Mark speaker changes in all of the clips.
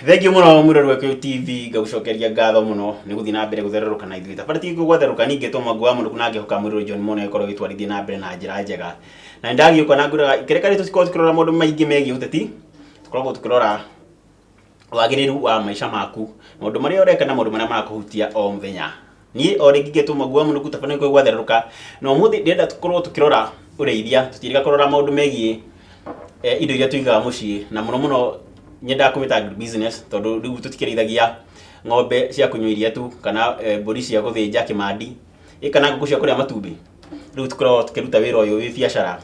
Speaker 1: Thengiũ mũno mwĩrori wa Gĩkũyũ TV, ngagũcokeria ngatho mũno nĩ gũthiĩ na mbere gũthererũka na ithuĩ. Thabarĩ ti gwatherũka ningĩ Mwangi wa Mũnũkũ na ngĩhoka mwĩrori John Mone agĩkorwo agĩtwarithia na mbere na njĩra njega. Na nĩ ndagĩũka na ngwĩraga kĩrĩa karĩ tũkoragwo tũkĩrora maũndũ maingĩ megiĩ ũteti, tũkoragwo tũkĩrora wagĩrĩru wa maica maku, maũndũ marĩa ũreka na maũndũ marĩa marakũhutia o mũthenya. Niĩ o rĩngĩ ngetwo Mwangi wa Mũnũkũ, thabarĩ nĩ gwatherũka na ũmũthĩ ndĩrenda tũkorwo tũkĩrora ũrĩithia, tũtirĩga kũrora maũndũ megiĩ indo iria tũigaga mũciĩ, na mũno mũno nyendaga kũmĩta agri business tondũ rĩu tũtikĩrĩithagia ng'ombe cia kũnyua iria tu kana mbũri cia gũthĩnja kĩmandi ĩ kana ngũkũ cia kũrĩa matumbĩ. Rĩu tũkoragwo tũkĩruta wĩra ũyũ wĩ biacara,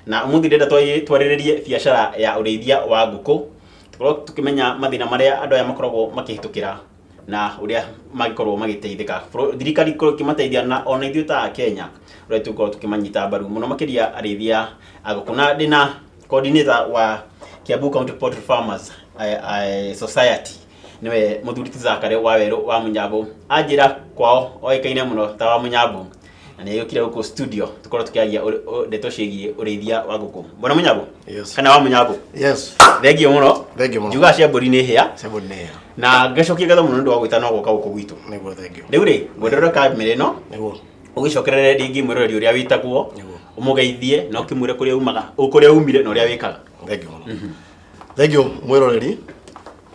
Speaker 1: na ũmũthĩ ndĩrenda twarĩrĩrie biacara ya ũrĩithia wa ngũkũ, tũkorwo tũkĩmenya mathĩna marĩa andũ aya makoragwo makĩhĩtũkĩra na ũrĩa mangĩkorwo magĩteithĩka, thirikari ĩkorwo ĩkĩmateithia na ona ithuĩ ta Akenya ũrĩa tũgũkorwo tũkĩmanyita mbaru mũno makĩria arĩithia a ngũkũ. Na ndĩna coordinator wa Kiambu County Poultry Farmers Society, nĩwe mũthuri ti Zakare wa Werũ wa Mũnyambũ, anjĩra kwao oĩkaine mũno ta wa Mũnyambũ, na nĩ agĩũkire gũkũ studio tũkorwo tũkĩaria ndeto ciĩgiĩ ũrĩithia wa ngũkũ. Bwana Mũnyambũ?
Speaker 2: Yes.
Speaker 1: Kana wa Mũnyambũ?
Speaker 2: Yes.
Speaker 1: Thengiũ mũno.
Speaker 2: Thengiũ mũno.
Speaker 1: Njugaga cia mbũri nĩ hĩa.
Speaker 2: Cia mbũri nĩ hĩa.
Speaker 1: Na ngacokia ngatho mũno nĩ ũndũ wa gwĩta na gũka gũkũ gwitũ.
Speaker 2: Nĩguo, thengiũ.
Speaker 1: Rĩu rĩ, ngwenderera kamera ĩno.
Speaker 2: Nĩguo.
Speaker 1: Ũgĩcokerere rĩngĩ mwĩroreri ũrĩa wĩtagwo,
Speaker 2: Nĩguo.
Speaker 1: ũmũgeithie na ũkĩmwĩre kũrĩa umaga, kũrĩa umire na ũrĩa wĩkaga.
Speaker 2: Thengiũ mũno. Thengiũ mwĩroreri.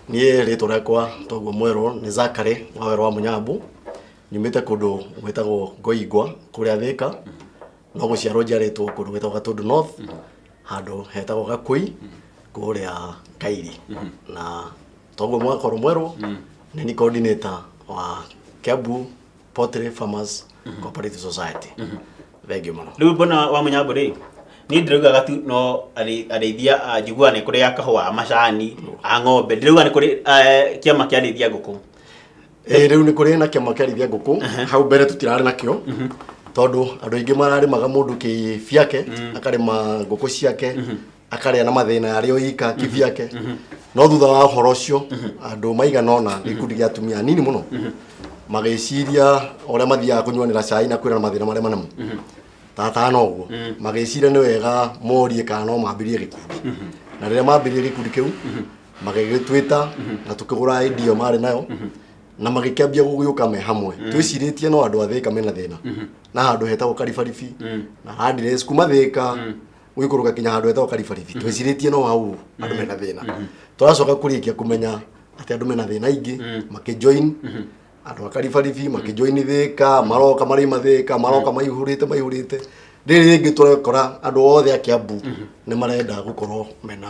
Speaker 2: Niĩ rĩtwa rĩakwa toguo mwerwo nĩ Zakary wa Werũ wa Mũnyambũ. Nyumĩte kũndũ gwĩtagwo Ngoingwa kũrĩa Thĩka. No gũciarwo njiarĩtwo kũndũ gwĩtagwo Gatundu North, handũ hetagwo Gakũi kũrĩa Kairi. Na toguo mwakorwo mwerwo nĩ ni coordinator wa Kiambu Poultry Farmers Cooperative Society. Thengiũ mũno.
Speaker 1: Rĩu mbona wa Mũnyambũ rĩ, niĩ ndĩraugaga tu no arĩithia a njiguaga nĩ kũrĩ a kahũa, a macani, a ng'ombe, ndĩrauga nĩ kũrĩ kĩama kĩa arĩithia ngũkũ.
Speaker 2: Ĩĩ, rĩu nĩ kũrĩ na kĩama kĩa arĩithia ngũkũ. Hau mbere tũtirarĩ nakĩo tondũ andũ aingĩ mararĩmaga mũndũ kĩbiake, akarĩma ngũkũ ciake, akarĩa na mathĩna arĩ o ika kĩbiake. No thutha wa ũhoro ũcio andũ maigana ũna, gĩkundi gĩa atumia anini mũno, magĩciria ũrĩa mathiaga kũnyuanĩra cai na kwĩrana mathĩna marĩa manamo ta atano ũguo, magĩciria nĩ wega morie kana no mambĩrĩrie gĩkundi. Na rĩrĩa mambĩrĩrie gĩkundi kĩu, magĩgĩtwĩta na tũkĩgũra idea ĩyo marĩ nayo na magĩkĩambia gũgĩũka me hamwe. Twĩcirĩtie no andũ a Thĩka mena thĩna na handũ hetagwo Karibaribi na Landres, kuma Thĩka gũikũrũka kinya handũ hetagwo Karibaribi, twĩcirĩtie no hau andũ mena thĩna. Tũracoka kũrĩkia kũmenya atĩ andũ mena thĩna aingĩ makĩjoin andũ a Karibaribi, makĩjoin Thĩka, maroka maraima Thĩka, maroka maihũrĩte maihũrĩte. Rĩrĩ rĩngĩ tũrekora andũ othe a Kiambu nĩ marenda gũkorwo mena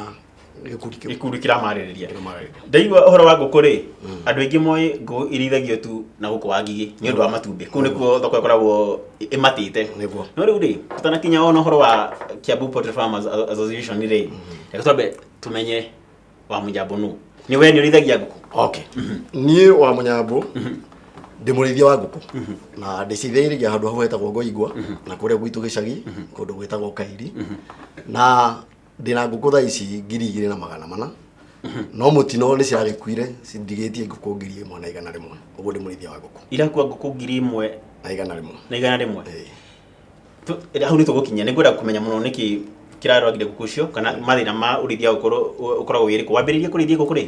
Speaker 2: gĩkundi kĩu.
Speaker 1: Gĩkundi kĩramarĩrĩria.
Speaker 2: Kĩramarĩrĩria.
Speaker 1: Ndaigua ũhoro wa ngũkũ rĩ, andũ aingĩ moĩ ngũkũ irĩithagio tu na gũkũ wa ngigĩ nĩ ũndũ wa matumbĩ, kũu nĩkuo thoko ĩkoragwo ĩmatĩte.
Speaker 2: Nĩguo.
Speaker 1: No rĩu rĩ, tũtanakinya ona ũhoro wa Kiambu Poultry Farmers Association rĩ, reke twambe tũmenye wa Mũnyambũ nũ. Nĩ we nĩ ũrĩithagia ngũkũ?
Speaker 2: Okay, niĩ wa Mũnyambũ ndĩ mũrĩithia wa ngũkũ na ndĩcirĩithagia handũ hau hetagwo Ngoingwa na kũrĩa gwitũ gĩcagi kũndũ gwĩtagwo Kairi, na ndĩna ngũkũ thaa ici 2400, no mũtino nĩ ciragĩkuire cindigĩtie ngũkũ 1100. Ũguo ndĩ mũrĩithia wa ngũkũ.
Speaker 1: Irakua ngũkũ 1000
Speaker 2: na 100.
Speaker 1: Na 100.
Speaker 2: Ĩĩ.
Speaker 1: Hau nĩ tũgũkinya, nĩ ngwenda kũmenya mũno nĩkĩ kĩrarwagire ngũkũ icio kana mathĩna ma ũrĩithia ũkoragwo wĩ ũrĩkũ. Wambĩrĩirie kũrĩithia ngũkũ rĩ?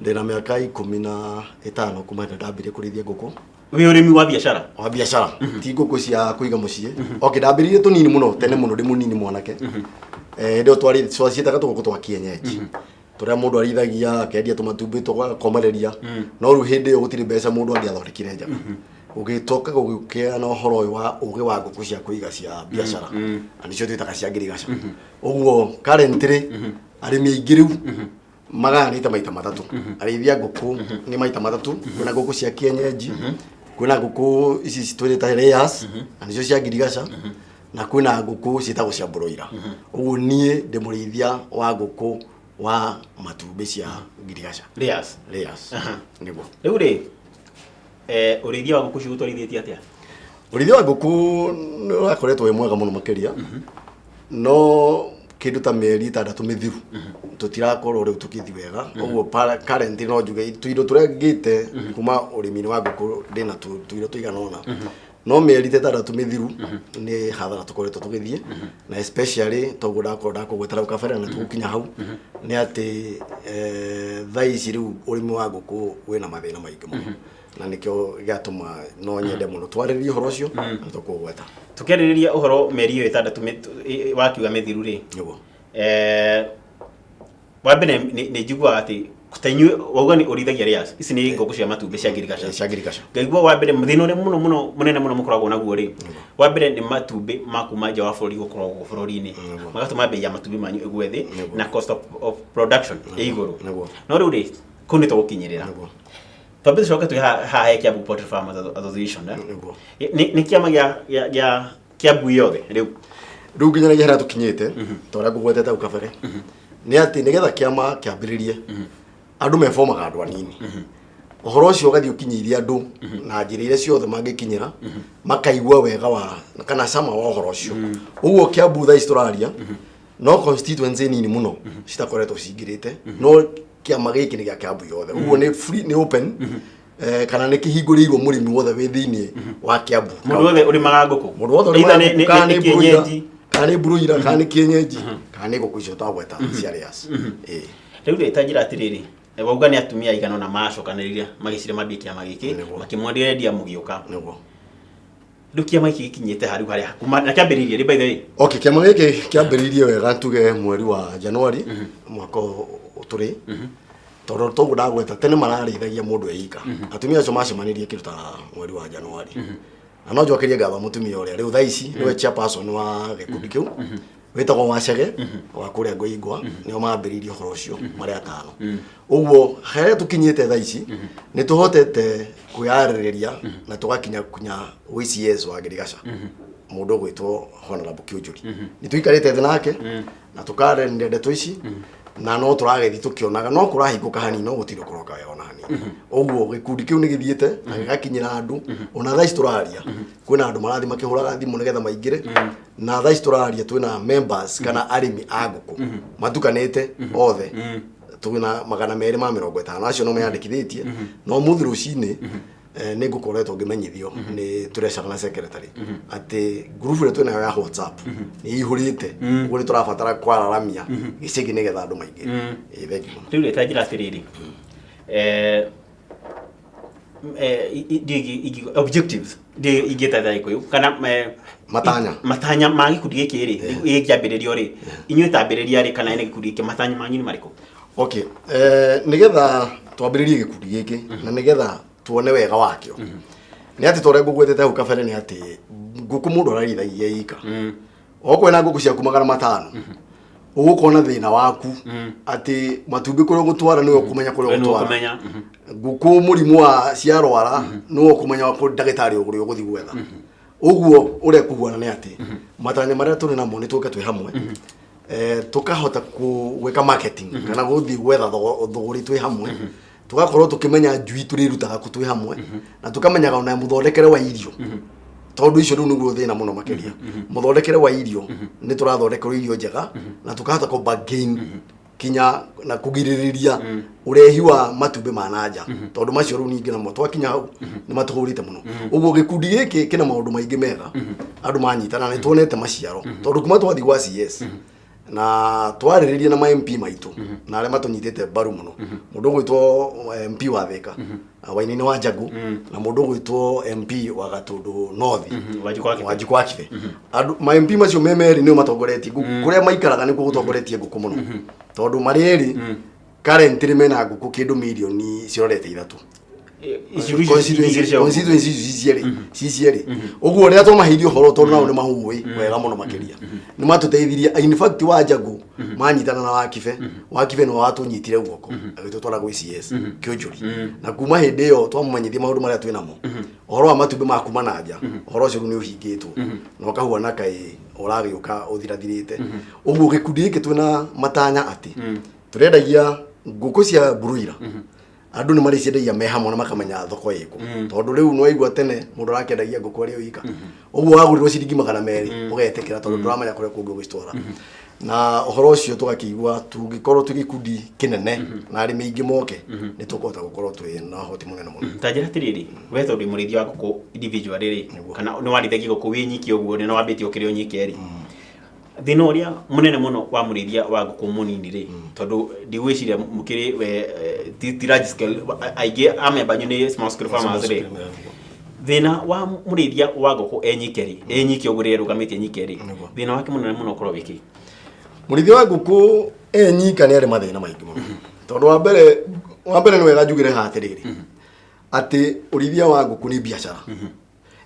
Speaker 2: Ndĩna mĩaka 15 kuma hĩndĩ ndambirie kũrĩithia ngũkũ.
Speaker 1: Wĩ ũrĩmi wa biacara?
Speaker 2: Wa biacara, ti ngũkũ cia kũiga mũciĩ. Okay, ndambĩrĩirie tũnini mũno tene mũno ndĩ mũnini mwanake. Hĩndĩ ĩyo twaciĩtaga tũgũkũ twa kienyeji tũrĩa mũndũ arĩithagia akendia tũmatumbĩ tũgakomereria, no rĩu hĩndĩ ĩyo gũtirĩ mbeca mũndũ angĩathondekire njega. Gũgĩtoka gũgĩũkĩa na ũhoro ũyũ wa ũgĩ wa ngũkũ cia kũiga cia biacara, na nĩcio twĩtaga cia ngirigaca. Ũguo currently arĩmi aingĩ rĩu magayanĩte maita matatũ, arĩithia ngũkũ nĩ maita matatũ: kwĩna ngũkũ cia kienyeji, kwĩna ngũkũ ici twĩrĩta layers na nĩcio cia ngirigaca, na kwĩna ngũkũ ciĩtagwo cia broiler. Ũguo niĩ ndĩ mũrĩithia wa ngũkũ wa matumbĩ cia ngirigaca.
Speaker 1: Layers.
Speaker 2: Layers, nĩguo.
Speaker 1: Rĩu rĩ, ũrĩithia wa ngũkũ cigũtwarithĩtie atĩa?
Speaker 2: Ũrĩithia wa ngũkũ nĩ ũrakoretwo wĩ mwega mũno makĩria, no kĩndũ ta mĩeri 6 mĩthiru tũtirakorwo rĩu tũkĩthi wega. Ũguo currently no njuge tũindo tũrĩa ngĩte kuma ũrĩmi-inĩ wa ngũkũ, ndĩna tũindo tũigana ũna. No mĩeri ta ĩtandatũ mĩthiru nĩ hathara tũkoretwo tũgĩthiĩ, na especially toguo ndakorwo ndakũgwetera hau kabere na tũgũkinya hau nĩ atĩ thaa ici rĩu ũrĩmi wa ngũkũ wĩna mathĩna maingĩ mũno, na nĩkĩo gĩatũma no nyende mũno twarĩrĩrie ũhoro ũcio na tũkũgweta.
Speaker 1: Tũkĩarĩrĩria ũhoro mĩeri ĩyo ĩtandatũ wakiuga mĩthiru rĩ,
Speaker 2: Nĩguo.
Speaker 1: Wa mbere nĩ njiguaga atĩ ta inyuĩ wauga nĩ ũrĩithagia layers, ici nĩ ngũkũ cia matumbĩ cia ngirigaca.
Speaker 2: Cia ngirigaca.
Speaker 1: Ngaigua wa mbere thĩna ũrĩa mũno mũno mũnene mũno mũkoragwo naguo rĩ, wa mbere nĩ matumbĩ ma kuma nja wa bũrũri gũkorwo gũkũ bũrũri-inĩ, magatũma mbei ya matumbĩ manyu ĩgwe thĩ na cost of production ĩ igũrũ. No rĩu rĩ, kũu nĩ tũgũkinyĩrĩra. Twambe tũcoke twĩ haha he Kiambu Poultry Farmers Association, eh?
Speaker 2: Nĩguo.
Speaker 1: Nĩ kĩama gĩa Kiambu yothe rĩu?
Speaker 2: Rĩu nginyanagia harĩa tũkinyĩte, ta ũrĩa ngũgwetete hau kabere, nĩ atĩ nĩgetha kĩama kĩambĩrĩrie, andũ mebomaga andũ anini, ũhoro ũcio ũgathiĩ ũkinyĩirie andũ na njĩra iria ciothe mangĩkinyĩra, makaigua wega wa kana cama wa ũhoro ũcio. Ũguo Kiambu thaa ici tũraria no constituency nini mũno citakoretwo cingĩrĩte, no kĩama gĩkĩ nĩ gĩa Kiambu yothe. Ũguo nĩ free, nĩ open, kana nĩ kĩhingũrĩirwo mũrĩmi wothe wĩ thĩinĩ wa Kiambu.
Speaker 1: Mũndũ wothe ũrĩmaga ngũkũ.
Speaker 2: Mũndũ wothe
Speaker 1: Either
Speaker 2: ũrĩmaga ngũkũ, kana
Speaker 1: nĩ
Speaker 2: nĩ broiler,
Speaker 1: kĩenyenji.
Speaker 2: kana nĩ broiler, kana nĩ kĩenyenji, kana nĩ ngũkũ icio twagweta cia layers. Ĩĩ.
Speaker 1: Rĩu rĩ, ta njĩra atĩrĩrĩ, wauga nĩ atumia aigana ũna macokanĩrĩire magĩcira mambie kĩama gĩkĩ, makĩmwenderia mũgĩũka.
Speaker 2: Nĩguo.
Speaker 1: Rĩu kĩama gĩkĩ gĩkinyĩte ha rĩu harĩa kuma na kĩambĩrĩirie rĩ, by the way?
Speaker 2: Okay, kĩama gĩkĩ kĩambĩrĩirie wega tuge mweri wa January mwaka ũyũ tũrĩ, tondũ toguo ndagweta tene mararĩithagia mũndũ eika. Atumia acio macemanirie kĩndũ ta mweri wa January, na no njokerie ngatho mũtumia ũrĩa rĩu thaa ici nĩwe chairperson wa gĩkundi kĩu, wĩtagwo Wacege wa kũrĩa Ngoingwa. Nĩo mambĩrĩirie ũhoro ũcio marĩ atano. Ũguo harĩa tũkinyĩte thaa ici nĩ tũhotete kwĩyarĩrĩria na tũgakinya kunya gwĩ CS wa Ngirigaca, mũndũ ũgwĩtwo Honorable Kiunjuri. Nĩ tũikarĩte thĩ nake na tũkaranĩria ndeto ici, na no tũragĩthiĩ tũkĩonaga no kũrahingũka hanini, no gũtirĩ kũroka wega ona hanini. Ũguo gĩkundi kĩu nĩ gĩthiĩte na gĩgakinyĩra andũ. Ona thaa ici tũraria kwĩna andũ marathiĩ makĩhũraga thimũ nĩgetha maingĩre, na thaa ici tũraria twĩna members kana arĩmi a ngũkũ matukanĩte othe, twĩna 250. Acio no meyandĩkithĩtie, no mũthĩ rũcinĩ nĩ ngũkoretwo ngĩmenyithio nĩ treasurer na secretary atĩ group ĩrĩa twĩnayo ya WhatsApp nĩ ĩihũrĩte. Ũguo nĩ tũrabatara kwararamia gĩcĩgĩ nĩgetha andũ maingĩre. Ĩĩ, thank you mũno.
Speaker 1: Rĩu rĩ, ta njĩra atĩrĩrĩ, objectives ndiĩ ingĩta tha Gĩkũyũ kana
Speaker 2: Matanya.
Speaker 1: Matanya ma gĩkundi gĩkĩ rĩ, gĩkĩambĩrĩrio rĩ, inyuĩ tambĩrĩria rĩ, kana ene gĩkundi gĩkĩ, matanya manyu nĩ marĩkũ?
Speaker 2: Okay, nĩgetha twambĩrĩrie gĩkundi gĩkĩ na nĩgetha tuone wega wakĩo nĩ atĩ torĩa ngũgwetete hau kabere nĩ atĩ ngũkũ mũndũ ararĩithagia ika, okorwo na ngũkũ ciaku 500, ũgũkorwo na thĩna waku atĩ matumbĩ kũrĩa ũgũtwara nĩwe ũkũmenya kũrĩa
Speaker 1: We nĩwe
Speaker 2: ũgũtwara.
Speaker 1: ũkũmenya.
Speaker 2: Ngũkũ mũrimũ wa ciarwara nĩwe ũkũmenya kũ ndagĩtarĩ ũrĩa ũgũthiĩ gwetha. Ũguo ũrĩa kũhuana nĩ atĩ matanya marĩa tũrĩ namo nĩ tũke twĩ hamwe, tũkahota gwĩka marketing kana gũthiĩ gwetha thũgũrĩ twĩ hamwe, tũgakorwo tũkĩmenya njui tũrĩrutaga kũ twĩ hamwe, na tũkamenyaga ona mũthondekere wa irio, tondũ icio rĩu nĩguo thĩna mũno makĩria. Mũthondekere wa irio, nĩ tũrathondekerwo irio njega na tũkahota kũ bargain kinya na kũgirĩrĩria ũrehi wa matumbĩ ma nanja, tondũ macio rĩu ningĩ namo twakinya hau nĩ matũhũrĩte mũno. Ũguo gĩkundi gĩkĩ kĩna maũndũ maingĩ mega andũ manyitana, nĩ tuonete maciaro, tondũ kuma twathiĩ gwa CS na twarĩrĩria na ma MP maitũ na arĩa matũnyitĩte mbaru mũno, mũndũ ũgwĩtwo MP wa Thika, Wainini wa Njagu, na mũndũ ũgwĩtwo MP wa Gatũndũ North,
Speaker 1: Wanjikũ wa Kibe.
Speaker 2: Wanjikũ wa Kibe. Andũ ma MP macio me merĩ nĩo matongoretie ngũkũ kũrĩa maikaraga, nĩkuo gũtongoretie ngũkũ mũno, tondũ marĩ erĩ currently mena ngũkũ kĩndũ mirioni cirorete 3.
Speaker 1: Icigo icio igĩrĩ cia
Speaker 2: Constituency icio ci cierĩ. Ũguo rĩrĩa twamaheire ũhoro, tondũ nao nĩ mahũĩ wega mũno makĩria, nĩ matũteithirie. In fact, wa Njagu manyitana na Wakibe, Wakibe nĩwe watũnyitire guoko agĩtũtwara gwĩ CS Kĩũnjũri, na kuma hĩndĩ ĩyo twamũmenyithia maũndũ marĩa twĩ namo, ũhoro wa matumbĩ ma kuma na nja, ũhoro ũcio rĩu nĩ ũhingĩtwo na ũkahuana kaĩ ũragĩũka ũthirathirĩte. Ũguo gĩkundi gĩkĩ twĩna matanya atĩ tũrendagia ngũkũ cia broiler, andũ nĩ marĩciendagia me hamwe na makamenya thoko ĩkũ, tondũ rĩu nĩwaigua tene mũndũ arakĩendagia ngũkũ arĩ o ika. Ũguo wagũrirwo ciringi 200 ũgetĩkĩra, tondũ ndũramenya kũrĩa kũngĩ ũgũcitwara. Na ũhoro ũcio tũgakĩigua tũngĩkorwo twĩ gĩkundi kĩnene na arĩmi aingĩ moke, nĩ tũkũhota gũkorwo twĩ na ũhoti mũnene mũno.
Speaker 1: Ta njĩra atĩrĩrĩ, we tondũ wĩ mũrĩithia wa ngũkũ individually rĩ,
Speaker 2: Nĩguo.
Speaker 1: kana nĩ warĩithagia ngũkũ wĩ nyiki ũguo, nĩ wambĩtie ũkĩrĩ o nyike rĩ, thĩna ũrĩa mũnene mũno wa mũrĩithia wa ngũkũ mũnini rĩ, tondũ ndigwĩciria mũkĩrĩ we ti large scale, aingĩ a memba anyu nĩ small scale farmers rĩ, thĩna wa mũrĩithia wa ngũkũ e nyike rĩ, e nyike ũguo rĩrĩa arũgamĩtie nyike rĩ,
Speaker 2: Nĩguo.
Speaker 1: thĩna wake mũnene mũno ũkorwo wĩ kĩ?
Speaker 2: Mũrĩithia wa ngũkũ e nyika nĩ arĩ mathĩna maingĩ mũno, tondũ wa mbere nĩ wega njugĩre haha atĩrĩrĩ, atĩ ũrĩithia wa ngũkũ nĩ biacara,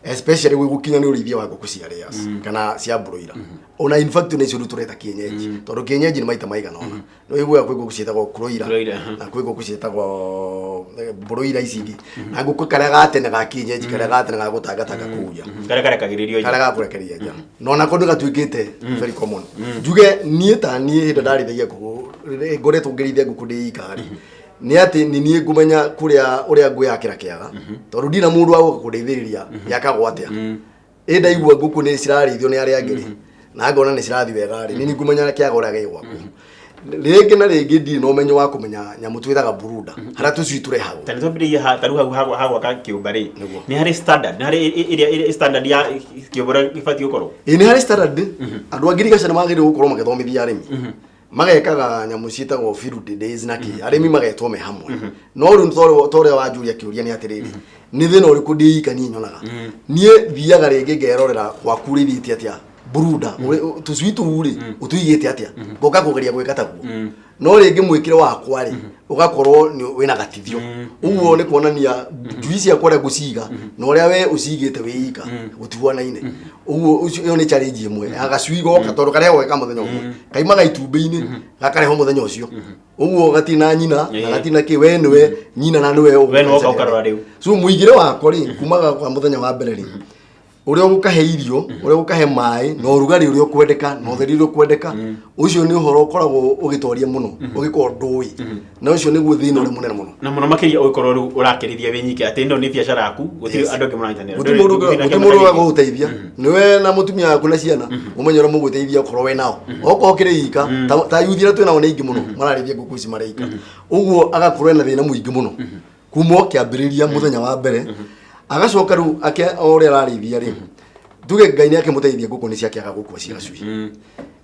Speaker 2: especially gwĩ gũkinya nĩ ũrĩithia wa ngũkũ cia layers kana cia broiler. Ona in fact nĩ icio rĩu tũreta kienyeji, tondũ kienyeji nĩ maita maigana ũna. Nĩ ũiguaga kwĩ ngũkũ ciĩtagwo broiler
Speaker 1: Broiler,
Speaker 2: na kwĩ ngũkũ ciĩtagwo broiler ici ingĩ, na ngũkũ karĩa ga tene ga kienyeji, karĩa ga tene ga gũtangatanga kũu nja,
Speaker 1: karĩa karekagĩrĩrio nja.
Speaker 2: Karĩa gakũrekereria nja, na onako nĩ gatuĩkĩte very common. Njuge niĩ ta niĩ hĩndĩ ndarĩithagia ngũkũ, ngoretwo ngĩrĩithia ngũkũ ndĩ ika rĩ, nĩ atĩ nĩ niĩ ngũmenya kũrĩa ũrĩa ngwĩyakĩra kĩaga, tondũ ndina mũndũ wa gũka kũndeithĩrĩria gĩakagwo atĩa. Ĩ ndaigua ngũkũ nĩ cirarĩithio nĩ arĩa angĩ rĩ, na ngona nĩ cirathiĩ wega rĩ, nĩ niĩ ngũmenya kĩaga ũrĩa gĩ gwakwo. Rĩngĩ na rĩngĩ ndirĩ na ũmenyo wa kũmenya nyamũ twĩtaga brooder, harĩa tũcui tũrehagwo.
Speaker 1: Ta nĩ twambĩrĩirie ha ta rĩu hau hagwaka kĩũmba rĩ,
Speaker 2: Nĩguo.
Speaker 1: nĩ harĩ standard, nĩ harĩ ĩrĩa standard ya kĩũmba ũrĩa gĩbatiĩ gũkorwo?
Speaker 2: Ĩ, nĩ harĩ standard. Andũ a ngirigaca nĩ magĩrĩirwo gũkorwo magĩthomithia arĩmi, magekaga nyamũ ciĩtagwo field days na kĩ, arĩmi magetwo me hamwe. No rĩu ta ũrĩa wanjũria kĩũria nĩ atĩrĩrĩ, nĩ thĩna ũrĩkũ ndĩ ika niĩ nyonaga? Niĩ thiaga rĩngĩ ngerorera gwaku ũrĩithĩtie atĩa brooder, tũcui tũu rĩ, ũtũigĩte atĩa, ngoka kũgeria gwĩka taguo, no rĩngĩ mwĩkĩre wakwa rĩ ũgakorwo nĩ wĩna gatithio. Ũguo nĩ kuonania njui ciakwa ũrĩa ngũciga na ũrĩa we ũcigĩte wĩ ika gũtihuanaine. Ũguo ũcio ĩyo nĩ challenge ĩmwe ya gacui goka, tondũ karehagwo ka mũthenya ũmwe, kaimaga itumbĩ-inĩ, gakarehwo mũthenya ũcio. Ũguo gatina nyina na gatina kĩ, we nĩwe nyina na nĩwe
Speaker 1: We nĩwe ũka ũkarora rĩu.
Speaker 2: So mũigĩre wako rĩ, kumaga kwa mũthenya wa mbere rĩ, ũrĩa ũgũkahe irio, ũrĩa ũgũkahe maĩ, na ũrugarĩ ũrĩa ũkwendeka, na ũtheri ũrĩa ũkwendeka, ũcio nĩ ũhoro ũkoragwo ũgĩtoria mũno ũgĩkorwo ndũĩ, na ũcio nĩguo thĩna ũrĩa mũnene mũno.
Speaker 1: Na mũno makĩria ũgĩkorwo rĩu ũrakĩrithia wĩ nyike, atĩ ĩno nĩ biacara yaku, gũtirĩ andũ angĩ mũranyitanĩra.
Speaker 2: Gũtirĩ mũndũ wa gũgũteithia, nĩwe na mũtumia waku na ciana, ũmenye ũrĩa mũgwĩteithia okorwo wĩ nao, okorwo ũkĩrĩ ika. Ta yuthi arĩa twĩ nao nĩ aingĩ mũno mararĩithia ngũkũ ici marĩ ika. Ũguo agakorwo ena thĩna mũingĩ mũno kuma o kĩambĩrĩria mũthenya wa mbere. Agacoka rĩu o ũrĩa ararĩithia rĩ, tuge Ngai nĩ akĩmũteithia, ngũkũ nĩ ciakĩaga gũkua cia gacui,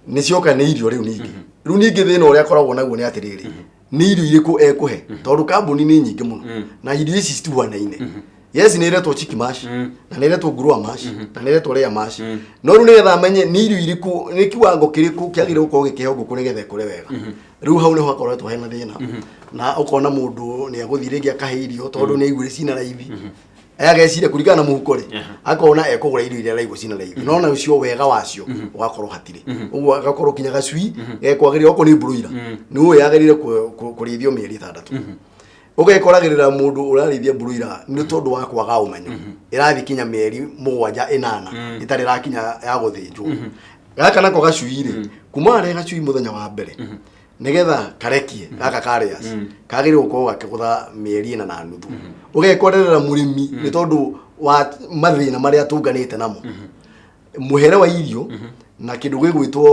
Speaker 2: nĩ cioka nĩ irio. Rĩu ningĩ thĩna ũrĩa akoragwo naguo nĩ atĩrĩrĩ, nĩ irio irĩkũ ekũhe, tondũ kambuni nĩ nyingĩ mũno na irio ici citihuanaine. Yes, nĩ iretwo chick mash, na nĩ iretwo grower mash, na nĩ iretwo layer mash, no rĩu nĩgetha amenye nĩ irio irĩkũ, nĩ kiwango kĩrĩkũ kĩagĩrĩire gũkorwo gĩkĩheo ngũkũ nĩgetha ĩkũre wega, rĩu hau nĩho hakoretwo hena thĩna. Na ũkona mũndũ nĩ egũthiĩ rĩngĩ akahe irio tondũ nĩ aiguire cina raithi, ageciria kũringana na mũhuko rĩ, akona ekũgũra irio iria araigua cina raithi, no na ũcio wega wacio ũgakorwo hatirĩ. Ũguo agakorwo kinya gacui gekwagĩrĩire, okorwo nĩ broiler, nĩ ũĩ yagĩrĩire kũrĩithio mĩeri 6, ũgekoragĩrĩra mũndũ ũrarĩithia broiler nĩ tondũ wa kwaga ũmenyo, ĩrathiĩ kinya mĩeri 7, 8 ĩtarĩ ĩrakinya ya gũthĩnjwo. Gaka nako gacui rĩ, kuma harĩa gacui mũthenya wa mbere nigetha karekie gaka ka layers kagĩrĩirwo gũkorwo gakĩgũtha mĩeri 4.5. Ũgekorerera mũrĩmi nĩ tondũ wa mathĩna marĩa tũnganĩte namo, mũhere wa irio na kĩndũ gĩgwĩtwo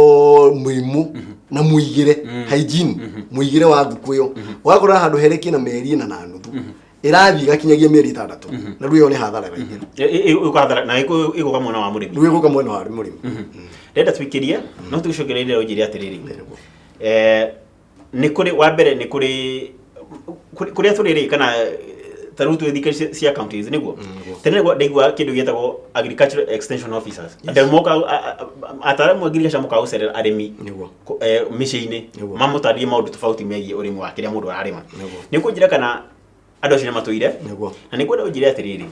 Speaker 2: mũrimũ na mũigĩre, hygiene, mũigĩre wa ngũkũ ĩyo. Ũgakora handũ herĩ kĩna mĩeri 4.5, ĩrathiĩ ĩgakinyagia mĩeri 6, na rĩu ĩyo nĩ hathara ĩraingĩra.
Speaker 1: Ĩgũkathara na ĩgũka mwena wa mũrĩmi.
Speaker 2: Rĩu ĩgũka mwena wa mũrĩmi.
Speaker 1: Ndenda twikĩrie no tũgĩcokereire ũnjĩre atĩrĩrĩ, nĩ kũrĩ wa mbere nĩ kũrĩ kũrĩa tũrĩ rĩ, kana ta rĩu twĩ thirikari cia counties, nĩguo tene nĩguo ndaigua kĩndũ gĩtagwo agricultural extension officers, andũ moka, ataaramu a ngirigaca moka gũcerera arĩmi mĩciĩ-inĩ, mamũtarĩrie maũndũ tofauti megiĩ ũrĩmi wa kĩrĩa mũndũ ararĩma. Nĩ ũkũnjĩra kana andũ acio nĩ matũire? Na nĩ ngwenda ũnjĩre atĩrĩrĩ,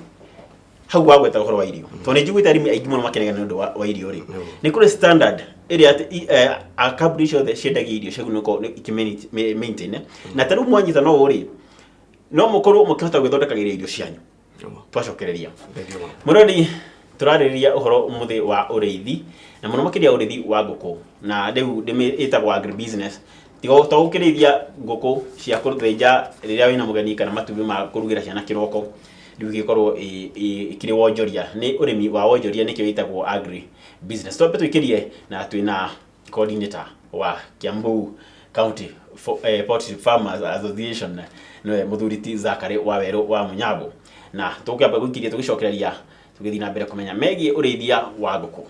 Speaker 1: hau wagweta ũhoro wa irio, tondũ nĩ njiguĩte arĩmi aingĩ mũno makenega nĩ ũndũ wa irio rĩ, nĩ kũrĩ standard ĩrĩa atĩ kambuni ciothe ciendagia irio ciagĩrĩirwo gũkorwo ikĩ maintain, na ta rĩu mwanyita no ũũ rĩ, no mũkorwo mũkĩhota gwĩthondekagĩra irio cianyu? Twacokereria.
Speaker 2: Thank you mũno.
Speaker 1: Mũrori, tũrarĩrĩria ũhoro ũmũthĩ wa ũrĩithi, na mũno makĩria ũrĩithi wa ngũkũ, na rĩu ĩtagwo agribusiness. Tiga to gũkĩrĩithia ngũkũ cia kũthĩnja rĩrĩa wĩna mũgeni kana matumbĩ ma kũrugĩra ciana kĩroko, rĩu ĩgĩkorwo ĩkĩrĩ wonjoria, nĩ ũrĩmi wa wonjoria, nĩkĩo ĩtagwo agri business. Twambe tũikĩrie na twĩna coordinator. Wa Kiambu County Poultry Farmers Association, nĩwe mũthuri ti Zachary Wawerũ wa Mũnyambo, na tũkĩamba gwĩkiria tũgĩcokereria tũgĩthiĩ na mbere kũmenya megiĩ ũrĩithia wa ngũkũ.